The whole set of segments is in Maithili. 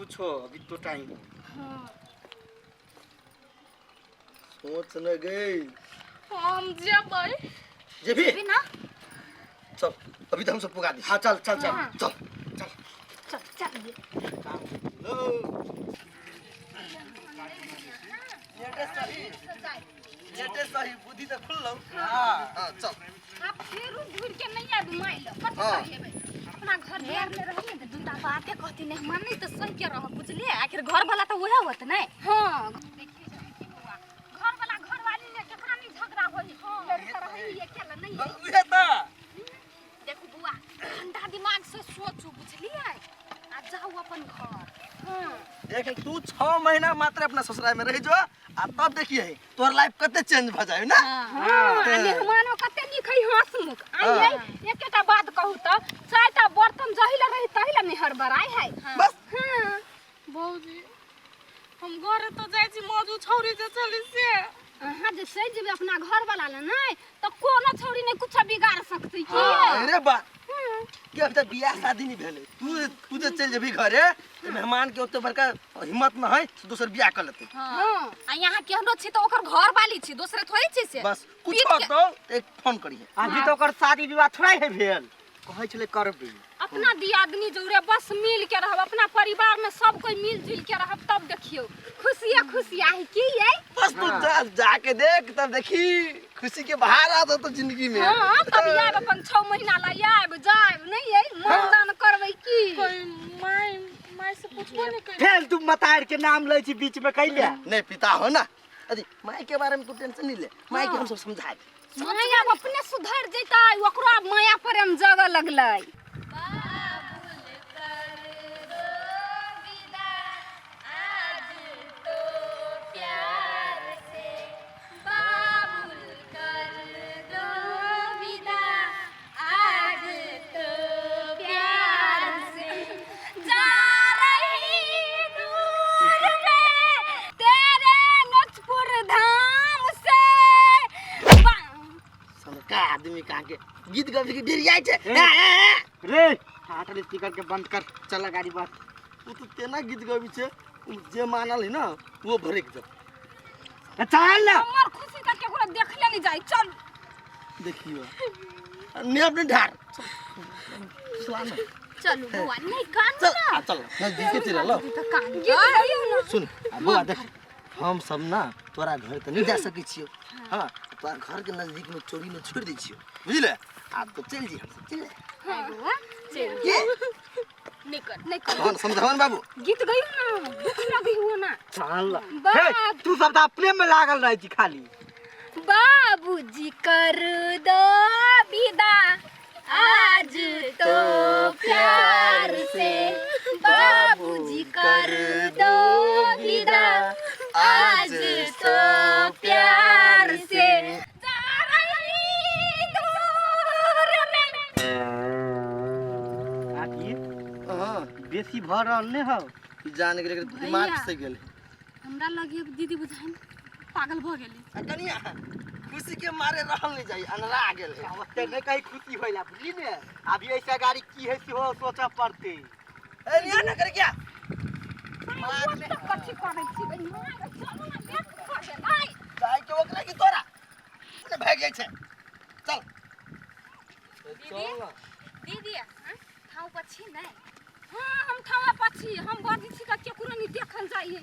कुछो अभी तो टाइम। हाँ। सोच न गई। हम जेबै। जेबी? जेबी ना? चल अभी तो हम सब पुगा दी। हाँ चल चल चल। हाँ। चल चल चल चल। लो लेटे सही, लेटे सही, बुद्धि तो खुल लो। हाँ हाँ चल। आप फेर घूर के नहीं आबू माइल कथी हाँ। कहिएबै? अपना घर दुआर में रही ने तऽ दूटा बाते कहती नहीं मन नहीं तऽ सही के रह बुझलिए। आखिर घर वाला तऽ उहे होत नहीं। हाँ। देखिए जरा की बौआ, घर वाला घर वाली ने केकरा नहीं झगड़ा होई, लड़का रही ये केला नहीं। हाँ, उहे तऽ। देखू बौआ, ठंडा दिमाग से सोचू बुझलिए, आ जाऊ अपन घर। हाँ। देख तू 6 महीना मात्र अपना ससुराल में रह जो आ तब देखिए तोर लाइफ कते चेंज भ जाय ना। हाँ, आ मेहमानो कते नीक है हंसमुख। हाँ। आइए एकेटा बात कहू तऽ चारिटा बर्तन जहिला रही तहिला नहीं हड़बड़ाई है। बस। हाँ। भौजी हम घरे तो जाइ छी मौजू छौरी जे चली से। अहाँ जे सहि जेबै अपना घर वाला ले नहीं तऽ कोनो छौरी नहीं कुछ बिगाड़ सकतै की। अरे बा के अभी तक बियाह शादी नहीं भेलै, तू तू जे चलि जेबही घरे तऽ मेहमान के ओते बड़का हिम्मत न है से दोसर बियाह कर लेतै। हाँ। आ यहाँ केहनो छी तऽ ओकर घर वाली छी, दोसरे थोड़े छी से। बस कुछ पीट के- होतौ तऽ एक फोन करिहे। अभी तो ओकर शादी विवाह थोड़ा है भेल, कहै छलै करबै। अपना दियादनी जोड़े बस मिल के रहब, अपना परिवार में सब कोई मिल जुल के रहब, तब देखियो खुशिया खुशिया है की ये। बस तू जा जाके देख तब देखी खुशी के बाहर आ तो जिंदगी में। हाँ तब आयब अपन 6 महीना ला आयब जायब नहीं ये मन दान करबै की। कोई my my से पूछबो नहीं करी। फेल तू मतार के नाम लै छी बीच में कैले। नहीं पिता हो ना, अरे माई के बारे में तू टेंशन नहीं ले, माई के हम सब समझाए। माय आब अपने सुधर जैतै, ओकरो आब माया प्रेम जगऽ लगलै। तेरे नोचपुर धाम से सनका आदमी कहाँ के गीत गाबी के डेरियाइ छै। ए, रे हाटल स्पीकर के बंद कर, चल गाड़ी बात। उ तो तेना गीत गाबी छै, उ जे मानल है ना वो भरेक जा। चल ना। हमर खुशी त केकरो देखले नहीं जाई, चल। देखियो ने अपने ढार चल। चलू बौआ नहीं कान चल ना। आ चल नजदीक के चल लो। त कान गीत गाइयो ना। सुन आ बौआ देख, हम सब ना तोरा घर त नहीं जा सकै छियो। हाँ तोरा घर के नजदीक में चोरी में छोड़ दै छियो बुझले, आब तो चल जी हम सब चल। हां बौआ चल। के नहीं कर नहीं कर। कौन समझावन बाबू? गीत गाइयो ना, दुख लगी हुआ ना। चल। बाप। हे, तू सब त अपने में लागल रहै छी खाली। बाबूजी कर दो विदा आज तो प्यार से, बाबूजी कर दो विदा आज तो प्यार से। जा रही दूर में। आखिर हाँ बेसी भर रहल नहि हौ। जान गेल एकर दिमाग भैया। से गेल। हमरा लगी अब दीदी बुझाइ पागल भ गेली। आ कनिया खुशी के मारे रहल नहीं जाई, अनरा गेल है। ओते नहि कहीं खुशी होइला बुझली ने, अभी ऐसा गाड़ी की है सेहो सोचऽ पड़तै। ए लिया ना कर क्या ओते कथी करै छी बे? माय, चलू ना, देख भ गेलै। जाय के ओकरा की तोरा अपने भाग जाइ छै। चल दीदी दीदी ठाउँ पर छी नै? हाँ हम ठाउँ पर छी, हम बजै छी तऽ केकरो नहीं देखल जाइए।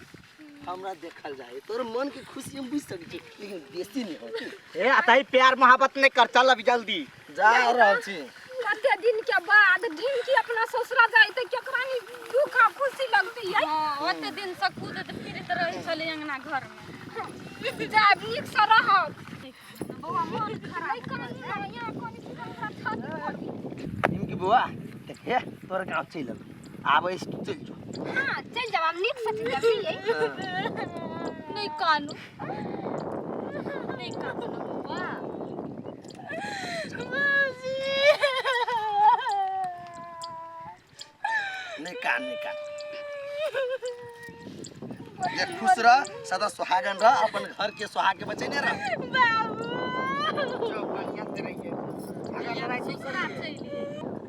हमरा देखल जाए तोर मन के खुशी हम बुझ सकै छी, लेकिन बेसी नहीं होती। ए अतही प्यार मोहब्बत नहीं कर, चल अभी जल्दी। जा रहल छी। कते दिन के बाद ढिमकी अपना ससुरा जाय तऽ केकरा नहीं दुख आ खुशी लगती है। हाँ ओते दिन से कूदत फिरत रहै छलै अंगना घर में। जायब नीक से रहब। बौआ मन खराब नहीं कानी ना, यहाँ कानी छी तऽ हमरा छाती फटी। ढिमकी बौआ देख हे तोर गाँव चलि एलौ, आब ऐसे तू चलि जो। हाँ चलि जाब, आब नीक से चलि जाब। नहीं कानू नहीं कानू ना बौआ। नहीं कान नहीं कान, ये खुश रह, सदा सुहागन रह, अपन घर के सुहाग के बचेने रह। जो बढ़िया से रहिए। ससुरा चलि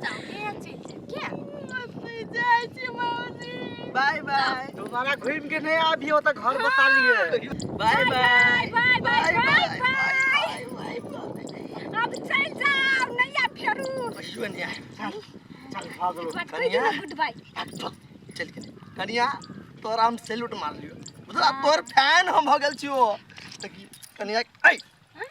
जाओ, के चलि जाओ के? जाइ छी मौजी। बाय बाय। दोबारा घूम के नहीं आबियो तो घर बता लिए। Bye bye bye bye bye bye bye. Bye. अब चल जाओ नैया फेरू। कहियो नहीं आए। चल चल भागलो। कनिया। गुड बाय। चल के कनिया तोरा हम सैल्यूट मार लियो, बुझला? तोर फैन हम भ गेल छियो। तऽ की कनिया ऐ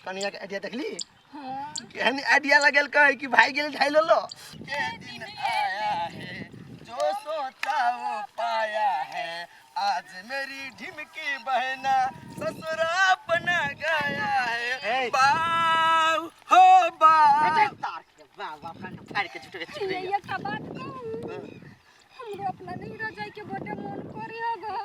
कनिया के आइडिया देखली? हाँ। केहन आइडिया लगल कहे कि भाई गेल ढाई लेलो। के दिन आया है जो सोचा वो पाया है, आज मेरी ढिमकी बहना ससुरा बना गया है। ए। बाव हो बाव। तार के वाह वाह कंठ फाड़ के झूठे के चिकरे। ये एकटा बात कहूँ, हमरो अपना नहीं रह जाए के बड़े मन करे हगा।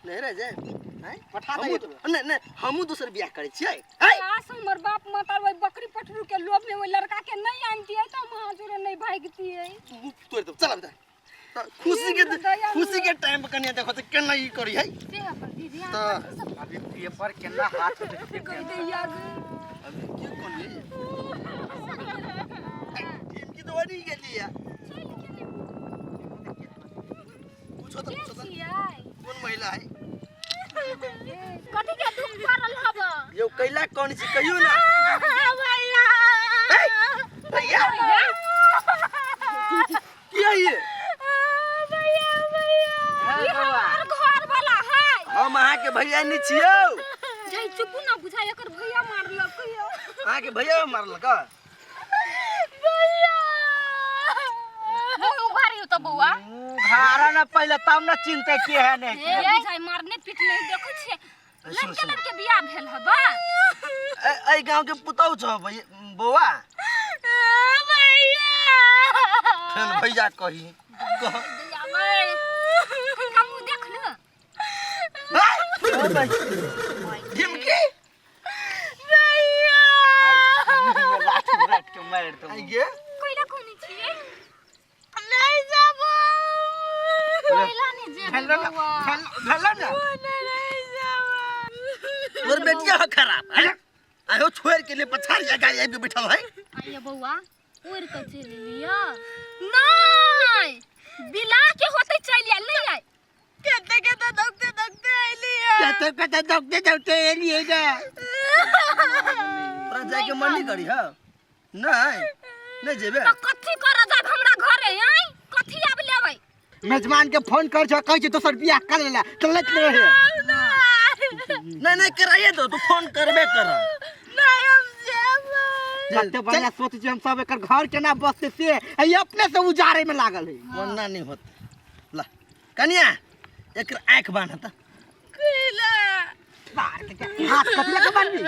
नहीं रह जाए नहीं पठा हमहूँ दे तो- नहीं नहीं हमहूँ दोसर बियाह करै छियै। ऐ काश हमर बाप माता ओहि बकरी पठरू के लोभ में ओहि लड़का के नहीं आनतियै तऽ हम अहाँ जोरे नहीं भागतियै। मुँह तोड़ि देब। चल अब तऽ खुशी के खुशी के टाइम पर कनिया देखो तऽ केना ई करी है। से अपन दीदी तऽ अभी पेपर केना हाथ उठे कहि दैया गे। अभी की कोनी ढिमकी तो वही गेली है। चलि गेलै। पूछो तऽ के पूछो तऽ छियै? कोन महिला है? कथी के दुख पड़ल हब? यौ कैला कोन छी कहियो ना। भैया। ऐ, भैया की है ये? भैया भैया ई हमर घर वाला है। हम अहाँके भैया नहीं छियौ। जै चुपू ना बुझाय एकर भैया मारलक यौ। अहाँके भैया मारलक? भैया मुँह उघारियौ तऽ बौआ। घारा ना पहले तब ना चिंता के है नहीं। हे बुझाय मारने पीटने देखै छियै। सुन, लड़के सुन। लड़के बियाह भेल हबा। एहि गाँव के पुतहु छौ बौआ। भैया फेन भैया कही कह। दैया गै। कनिका मुँह देख ले। ढिमकी भैया लाठी रात के मार दो। आई गे। कैला कोनी छियै? नहीं जाबो। कैला नहि जेबै भेलो ना बौआ? भेलो ना। नहीं जाबो। तोर बेटिया हो खराब है। आयो छोड़ के ले पछाड़ या गाड़ी आबि के बैठल है। आइए बौआ उड़ि कऽ चलि लिअ। नहि बिला के होतै चलि आयल नहि आयल। केते केते दौगते दौगते अइली है। कते कते दौगते दौगते एलिए गे। तोरा जाय के मन नहीं करी ह? नहीं नहीं जेबे। तऽ कथी करऽ जायब हमरा घरे आँय? कथी आब लेबै? मेजबान के फोन कर छो कहै छै दोसर बियाह कर लेला तऽ लैत रहे। नहीं नहीं कराइए दो तू फोन करबे कर। नहीं हम जेबै। कते बढ़िया सोच छै हम सब एकर घर केना बसते से आ ई अपने से उजाड़े में लागल है। कोना नहीं होत। ला कनिया एकर आँख बान्हत। कैला बाहर के हाथ कथी लए के बान्हबी?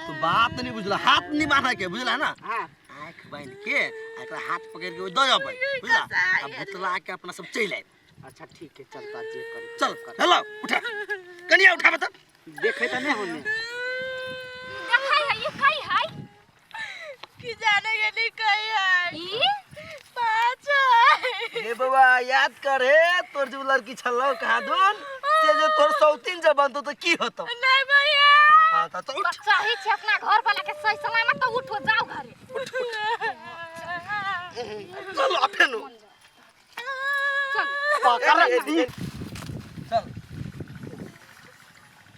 तू बात नहीं बुझला, हाथ नहीं बान्ह के बुझला ना? हाँ। आँख बान्ह के आ एकरा हाथ पकड़ के दऽ अबै बुझला? आ भुतला के अपना सब चलि आयब। अच्छा ठीक है चलता जे करी। चल हेलो उठा कनिया उठा बता। देखे तऽ नहीं होने। देखै है ई कै है? की जाने गेली कही है। ई पाँच है। हे बबा याद कर हे तोर जो लड़की छलौ कहाँ दून से जे तोर सौतीन जब बनतो तो की होतो? नहीं भैया। हाँ तो उठ। बच्चा ही छै अपना घर वाला के सही सलामत तऽ उठो जाओ घरे। चल आ फेनु। चल पकड़ दी। चल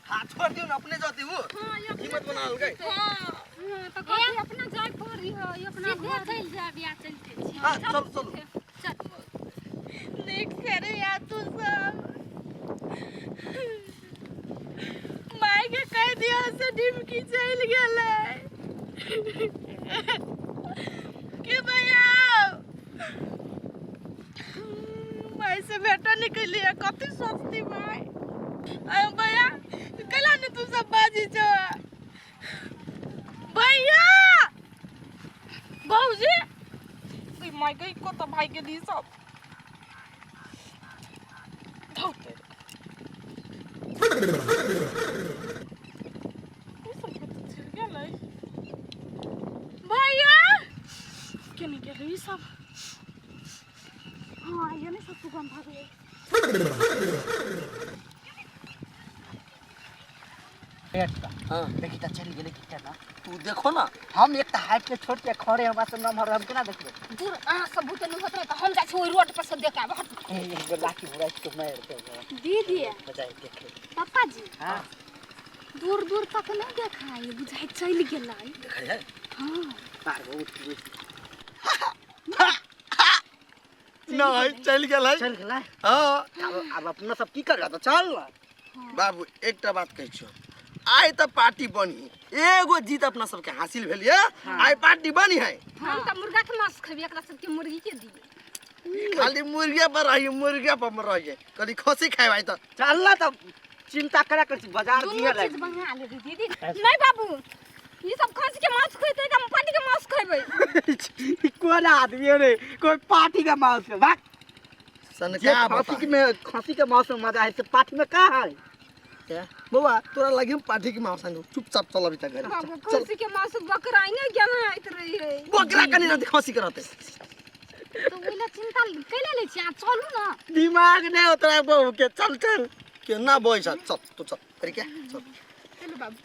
हाथ छोड़ दियो ना अपने जाती वो। हाँ, ई अपने हिम्मत बना लगे। हाँ, तऽ कथी अपना जाय पड़ी है ई अपना घर चलि जायब या चलिते छी। हाँ चल चल। चल निक करे यार तू सब। माय के कह दिया से ढिमकी चल गेलै। के भैया माय से भेटो निकलिए कथी सोचती माय। अरे भैया कैला नहीं तू सब बाजी छो? भैया भौजी गई माय गई को तो भाई के दी सब धौते। ई सब कतऽ चलि गेलै? भैया केने गेलै ई सब? हाँ ये नहीं सब सुगंध आबै। हाँ। देखी त चलि गेलै कि ना। तू देखो ना। हम एक त हाइट के छोट के खड़े हमरा से नम्हर हम केना देखबै? दूर अहाँ सब भूत नहीं होत रहे तऽ हम जाइ छी ओहि रोड पर से देख आब। हट। ए, एक बेर लाठी उड़ाइ के मारि देबै। दीदी। बजाय देखे। पापा जी। हाँ। दूर दूर तक नहीं देखाई, बुझाइ चलि गेलै। देखै है। हाँ। पार बहुत नहीं चलि गेल है। चल गेलै। हाँ। अब अपना सब की कर तऽ चल ना। बाबू एकटा बात कहै छियौ, आइ तऽ पार्टी बनी, एगो जीत अपना सबके हासिल भेल ये, आइ पार्टी बनी है। हम तऽ मुर्गा के मांस खेबै, एकरा सबके मुर्गी के दियै। खाली मुर्गिया पर रहिए, मुर्गिया पर रहिए, कभी खसी खाए भाई तऽ। चल ना तब चिंता करा कर छी, बाजार दुनू दिए चीज मंगा लेबै दीदी। नहीं बाबू, ई सब खसी के मांस खेतै तऽ हम पार्टी के मांस खेबै। कोन आदमी रे, कोई पार्टी के मांस के भाग। सनका खसी बता। के में खसी के मांस में मजा है से पार्टी में का है? बौआ तोरा लगी हम पार्टी के मांस आनू, चुपचाप चल अभी तक घर। बाबू खसी के मांस बकरा ने गेनाइत रहे। बकरा कनी रहते खसी के रहते। तऽ ओहि ला चिंता कैला लै छी अहाँ, चलू ना। दिमाग नहीं उतरा बहू के, चल चल। केना बहै छ, चल तू चल, अरे क्या चल। चलू बाबू।